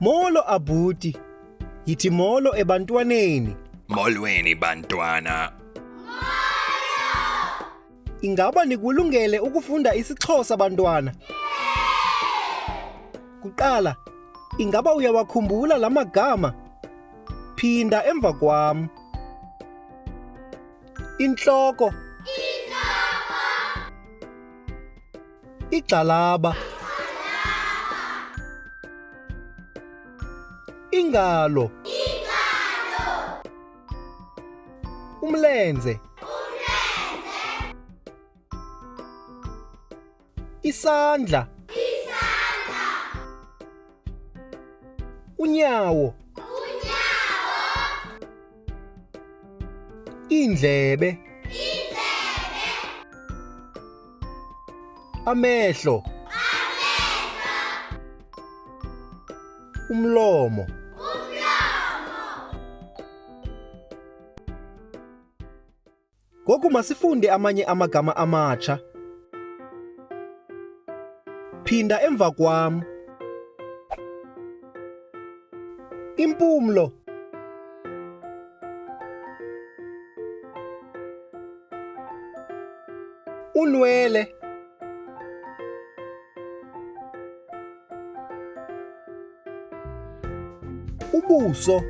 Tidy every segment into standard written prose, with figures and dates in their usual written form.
Molo abhuti. Yithi molo ebantwaneni. Molweni bantwana. Ingaba nikulungele ukufunda isiXhosa bantwana? Kuqala, ingaba uyawakhumbula la magama? Phinda emva kwam. Intloko. Igxalaba. Ingalo. Umlenze. Isandla. Unyawo. Iindlebe. Amehlo. Umlomo. Ngoku masifunde amanye amagama amatsha. Phinda emva kwam. Impumlo. Unwele. Ubuso.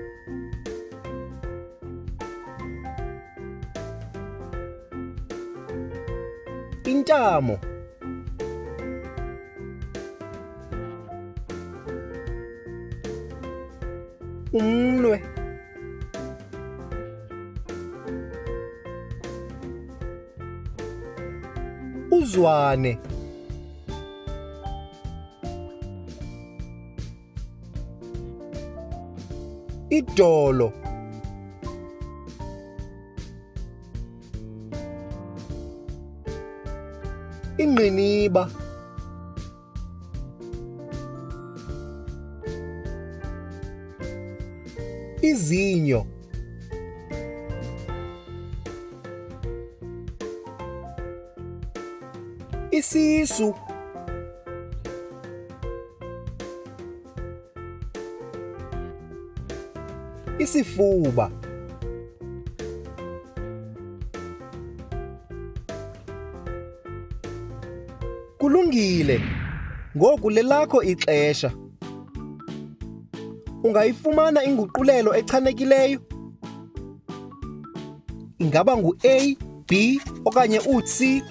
Intamo. Umnwe. Uzwane. Idolo. Ingqiniba. Izinyo. Isisu. Isifuba. Kulungile. Ngoku lelakho ixesha. Ungayifumana inguqulelo echanekileyo? Ingaba ngu-A, B okanye u-C?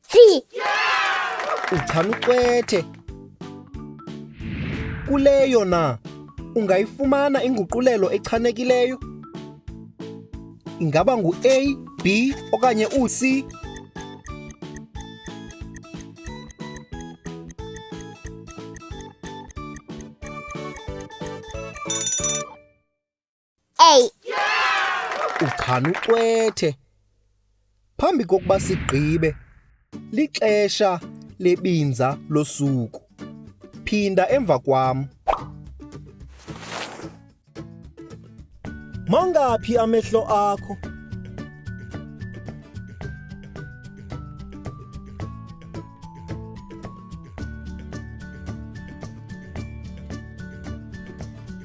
C. Uchanucwethe. Kuleyo na ungayifumana inguqulelo echanekileyo? Ingaba ngu-A, B okanye u-C? A. Uchanucwethe. Phambi kokuba sigqibe, lixesha lebinza losuku. Phinda emva kwam. Mangaphi amehlo akho?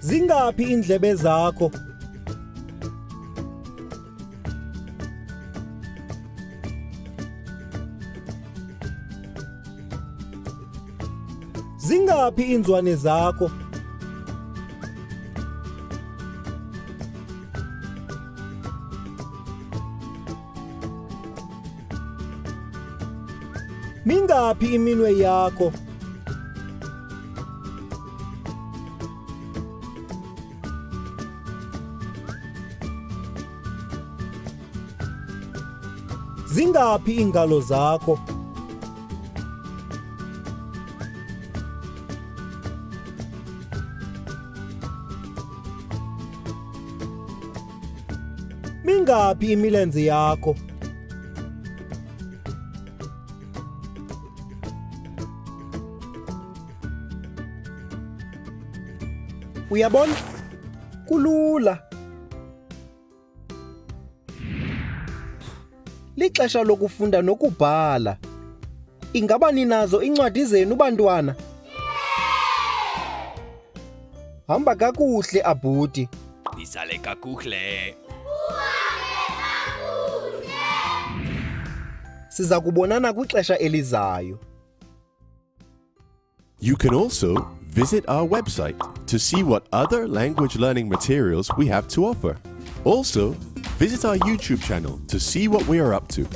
Zingaphi iindlebe zakho? Zingaphi iinzwane zakho? Mingaphi iminwe yakho? Zingaphi iingalo zakho? Mingaphi imilenze yakho? Uyabona? Kulula. Lixesha lokufunda nokubhala. Ingaba ninazo iincwadi zenu bantwana? Hamba kakuhle abhuti. Nisale kakuhle. Siza kubonana kwixesha elizayo. You can also visit our website to see what other language learning materials we have to offer. Also, visit our YouTube channel to see what we are up to.